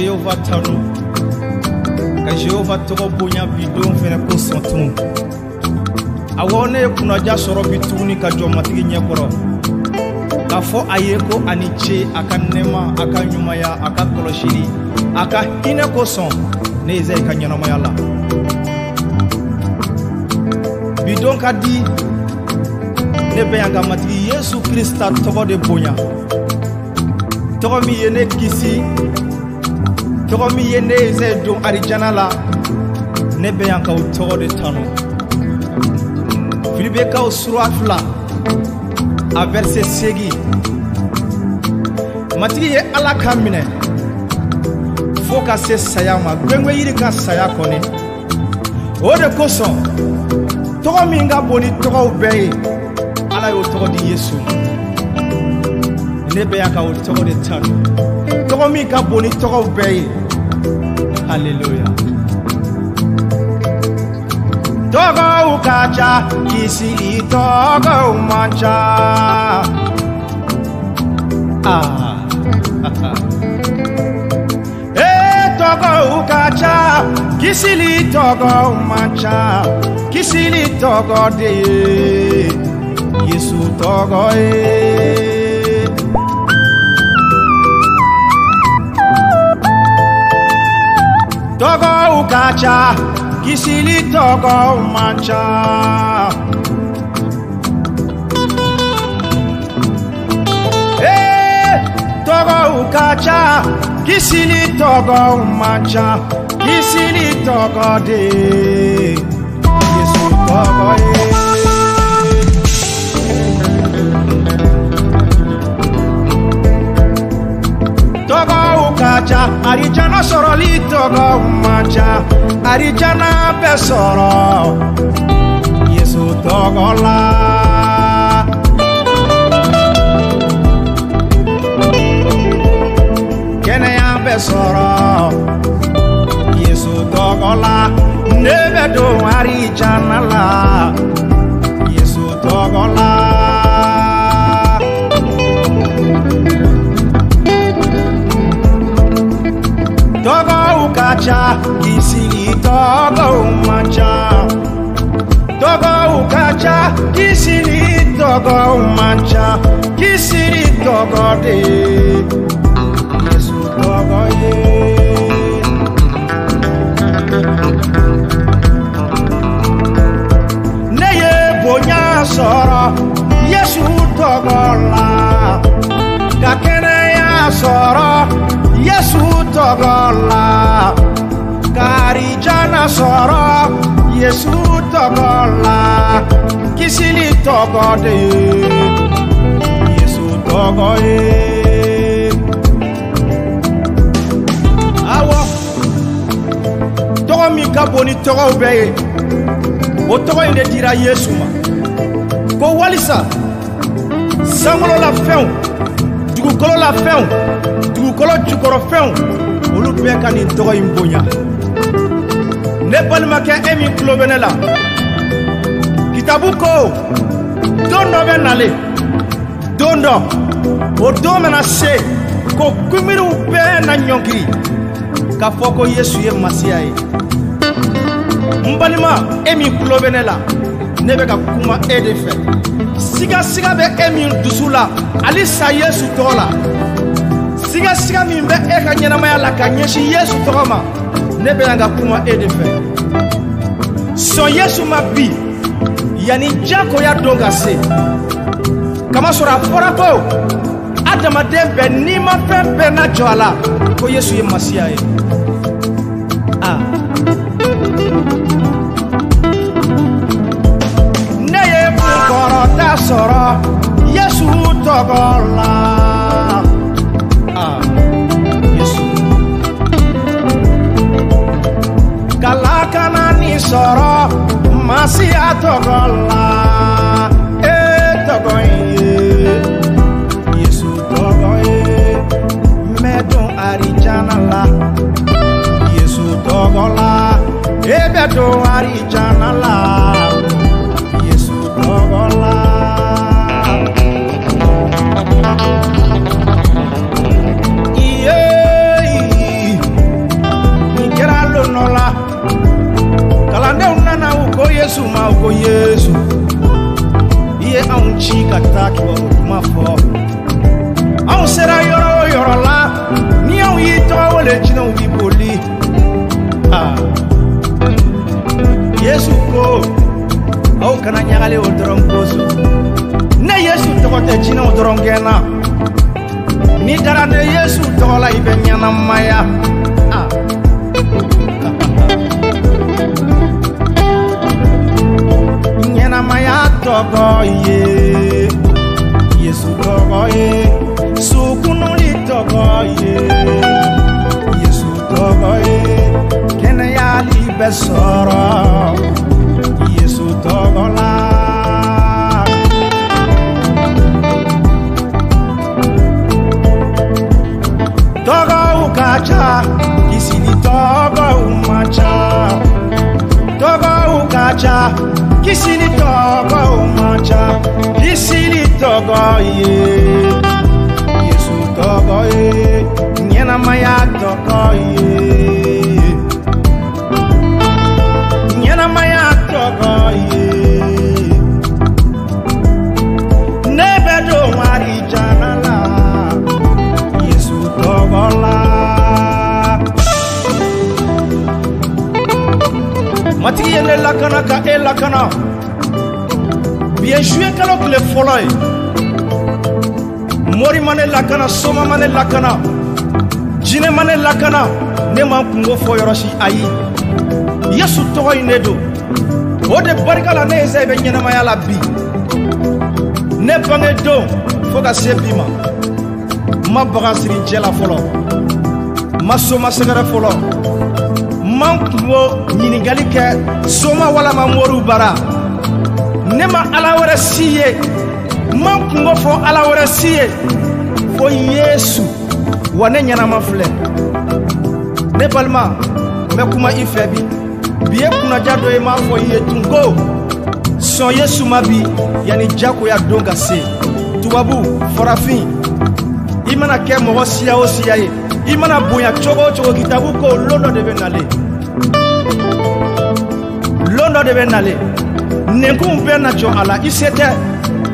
Jehova tanu, ka Jehova tɔgɔ bonya bi don fɛnɛ kosɔn tun. Awɔ, ne ye kunnaja sɔrɔ bi tuguni ka jɔ Matigi ɲɛkɔrɔ, k'a fɔ a ye ko a ni ce a ka nɛɛma, a ka ɲumanya, a ka kɔlɔsili, a ka hinɛ kosɔn ne ye ka ɲɛnamaya la. Bi don ka di, ne bɛ yan ka Matigi Yesu Krista tɔgɔ de bonya, tɔgɔ min ye ne kisi, tɔgɔ min ye ne ye don arijana la, ne bɛ yan ka o tɔgɔ de tanu. Filipekaw sura 2 a verset 8. Matigi ye Ala ka minɛ fo ka se saya ma, gwengwen yiri ka saya kɔni. O de kosɔn tɔgɔ min ka bon ni tɔgɔw bɛɛ ye, Ala y'o tɔgɔ di Yesu ma. Ne bɛ yan ka o tɔgɔ de tanu, tɔgɔ min ka bon ni tɔgɔw bɛɛ ye. Hallelujah. Tɔgɔw ka ca, kisili tɔgɔw man ca. Ah. Ee, tɔgɔw ka ca, kisili tɔgɔw man ca. Kisili tɔgɔ de ye Yesu tɔgɔ ye. Tɔgɔw ka ca, kisili tɔgɔw man ca. Ee, tɔgɔw ka ca, kisili tɔgɔw man ca. Kisili tɔgɔ de ye Yesu tɔgɔ ye. Tɔgɔw ka ca, arijana sɔrɔli tɔgɔw man ca. Arijana bɛ sɔrɔ Yesu tɔgɔ la. Kɛnɛya bɛ sɔrɔ Yesu tɔgɔ la. Ne bɛ don arijana la Yesu tɔgɔ la. Tɔgɔw ka ca, kisili tɔgɔw man ca. Tɔgɔw ka ca, kisili tɔgɔw man ca. Kisili tɔgɔ de ye Yesu tɔgɔ ye. Ne ye bonya sɔrɔ Yesu tɔgɔ la, ka kɛnɛya sɔrɔ Yesu tɔgɔ la, ka arijana sɔrɔ Yesu tɔgɔ la. Kisili tɔgɔ de ye Yesu tɔgɔ ye. Awɔ, tɔgɔ min ka bon ni tɔgɔw bɛɛ ye, o tɔgɔ in de dira Yesu ma, ko walisa sankolo la fɛnw, dugukolo la fɛnw, dugukolo jukɔrɔ fɛnw, olu bɛɛ ka nin tɔgɔ in bonya. Ne balimakɛ, e min tulo bɛ ne la, kitabu ko don dɔ bɛ nalen, don dɔ, o don bɛna se ko kunbiriw bɛɛ na ɲɔngiri k'a fɔ ko Yesu ye Masiya ye. N balima, e min tulo bɛ ne la, ne bɛ ka kuma e de fɛ. Sigasiga bɛ e min dusu la halisa Yesu tɔgɔ la, sigasiga min bɛ e ka ɲɛnamaya la ka ɲɛsin Yesu tɔgɔ ma, ne bɛ yan ka kuma e de fɛ. Sɔn Yesu ma bi yanni diyagoya don ka se. Kamasɔrɔ a fɔra ko adamaden bɛɛ n'i ma fɛn bɛɛ na jɔ a la ko Yesu ye Masiya ye. Ah. Ne ye kunkɔrɔta sɔrɔ Yesu tɔgɔ la. Ah, Yesu. Ka lakanani sɔrɔ Masiya tɔgɔ la. E tɔgɔ in ye Yesu tɔgɔ ye. N bɛ don arijana la Yesu tɔgɔ la. E bɛ don arijana la Yesu tɔgɔ la. Iye. ci ka taa kibaru duman fɔ. Anw sera yɔrɔ o yɔrɔ la, ni anw y'i tɔgɔ wele jinɛw b'i boli. Yesu ko aw kana ɲagali o dɔrɔn kosɔn. Ne Yesu tɔgɔ tɛ jinɛw dɔrɔn gɛnna. N'i dara ne Yesu tɔgɔ la i bɛ ɲɛnamaya. Ɲɛnamaya tɔgɔ ye Yesu tɔgɔ ye, sukunuli tɔgɔ ye Yesu tɔgɔ ye, kɛnɛyali bɛ sɔrɔ Yesu tɔgɔ la. Tɔgɔw ka ca, kisili tɔgɔw man ca. Tɔgɔw ka ca, kisili tɔgɔw man ca. Kisili tɔgɔ ye Yesu tɔgɔ ye, ɲɛnamaya tɔgɔ ye, ɲɛnamaya tɔgɔ ye. Ne bɛ don arijana la Yesu tɔgɔ la. Matigi ye ne lakana ka e lakana. Bi ye juillet kalo tile fɔlɔ ye. Mori ma ne lakana, soma ma ne lakana, jinɛ ma ne lakana, ne ma n kungo fɔ yɔrɔ si, ayi. Yesu tɔgɔ in de don. O de barika la ne Esayi bɛ ɲɛnamaya la bi. Ne bange don fo ka se bi ma, n ma bagan siri n cɛ la fɔlɔ, n ma soma sɛgɛrɛ fɔlɔ, n ma n kungo ɲininkali kɛ soma walama moriw bara. Ne ma ala wɛrɛ si ye, n ma n kungo fɔ ala wɛrɛ si ye fo Yesu. Wa ne ɲɛnama filɛ. Ne balima, n bɛ kuma i fɛ bi. Bi ye kunnaja dɔ ye, n m'a fɔ i ye tun ko sɔn Yesu ma bi yanni jagoya don ka se. Tubabu, farafin, i mana kɛ mɔgɔ siya o siya ye, i mana bonya cogo o cogo, kitabu ko lon dɔ de bɛ nalen. Lon dɔ de bɛ nalen. Nɛnkunw bɛɛ na jɔ a la, i se tɛ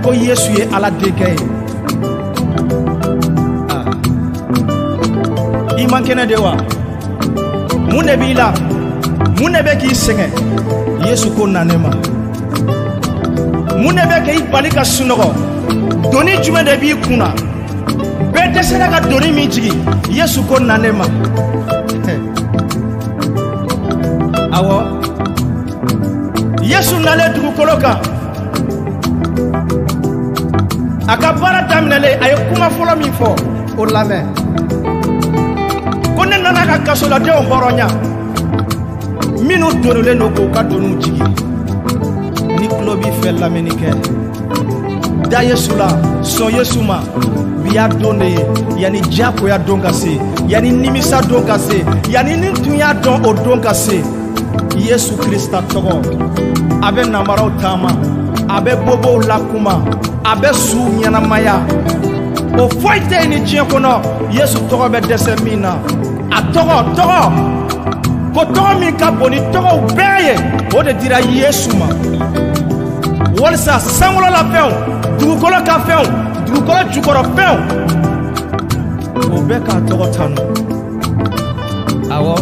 ko Yesu ye Ala denkɛ ye. I man kɛnɛ de wa? Mun de b'i la? Mun de bɛ k'i sɛgɛn? Yesu ko na ne ma. Mun de bɛ k'i bali ka sunɔgɔ? Doni jumɛn de b'i kun na? Bɛɛ dɛsɛra ka doni min jigin, Yesu ko na ne ma. Awɔ, Yesu nalen dugukolo kan, a ka baara daminɛlen, a ye kuma fɔlɔ min fɔ, o lamɛn. Ko ne nana ka kasoladenw hɔrɔnya, minnu donilen don k'u ka doniw jigin. Ni tulo b'i fɛ lamɛnni kɛ, da Yesu la, sɔn Yesu ma. Bi y'a don de ye, yanni diyagoya don ka se, yanni nimisa don ka se, yanni ni tun y'a dɔn o don ka se. Yesu Krista tɔgɔ, a bɛ namaraw taama, a bɛ bobow lakuma, a bɛ suw ɲɛnamaya. O foyi tɛ yen ni diɲɛ kɔnɔ Yesu tɔgɔ bɛ dɛsɛ min na. A tɔgɔ, tɔgɔ ko tɔgɔ min ka bon ni tɔgɔw bɛɛ ye, o de dira Yesu ma, walisa sankolo la fɛnw, dugukolo ka fɛnw, dugukolo jukɔrɔ fɛnw, o bɛɛ k'a tɔgɔ tanu. Awɔ,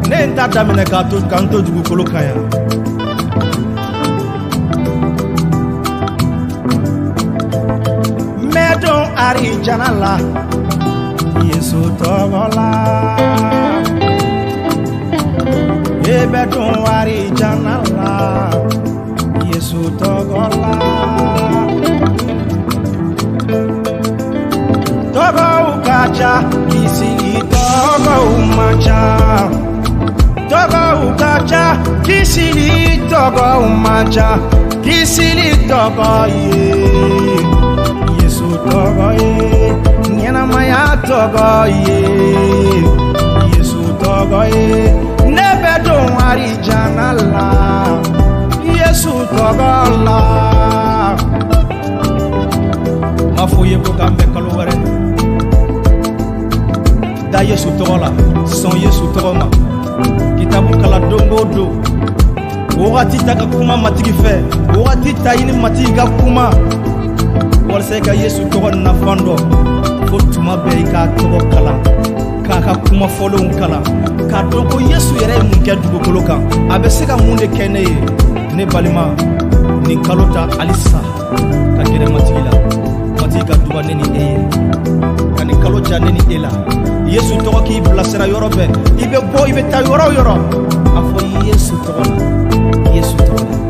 ne ye n ta daminɛ k'a to ka n to dugukolo kan yan. N bɛ don arijana la Yesu tɔgɔ la. E bɛ don arijana la Yesu tɔgɔ la. Tɔgɔw ka ca, kisili tɔgɔw man ca. Tɔgɔw ka ca, kisili tɔgɔw man ca. Kisili tɔgɔ ye Yesu tɔgɔ ye, ɲɛnamaya tɔgɔ ye Yesu tɔgɔ ye. Ne bɛ don arijana la Yesu tɔgɔ la. N b'a fɔ i ye ko k'an bɛn kalo wɛrɛ. Da Yesu tɔgɔ la, sɔn Yesu tɔgɔ ma. Kitabu kalan don o don. Wagati ta ka kuma matigi fɛ, wagati ta i ni matigi ka kuma. Walisa i ka Yesu tɔgɔ nafan dɔn, fo tuma bɛɛ i k'a tɔgɔ kalan, k'a ka kuma fɔlenw kalan, k'a dɔn ko Yesu yɛrɛ ye mun kɛ dugukolo kan, a bɛ se ka mun de kɛ ne ye. Ne balima, nin kalo ta halisa ka gɛrɛ Matigi la. Matigi ka duba ne ni e ye, ka nin kalo ja ne ni e la. Yesu tɔgɔ k'i bilasira yɔrɔ bɛɛ, i bɛ bɔ, i bɛ taa yɔrɔ o yɔrɔ, a fɔ Yesu tɔgɔ la, Yesu tɔgɔ la.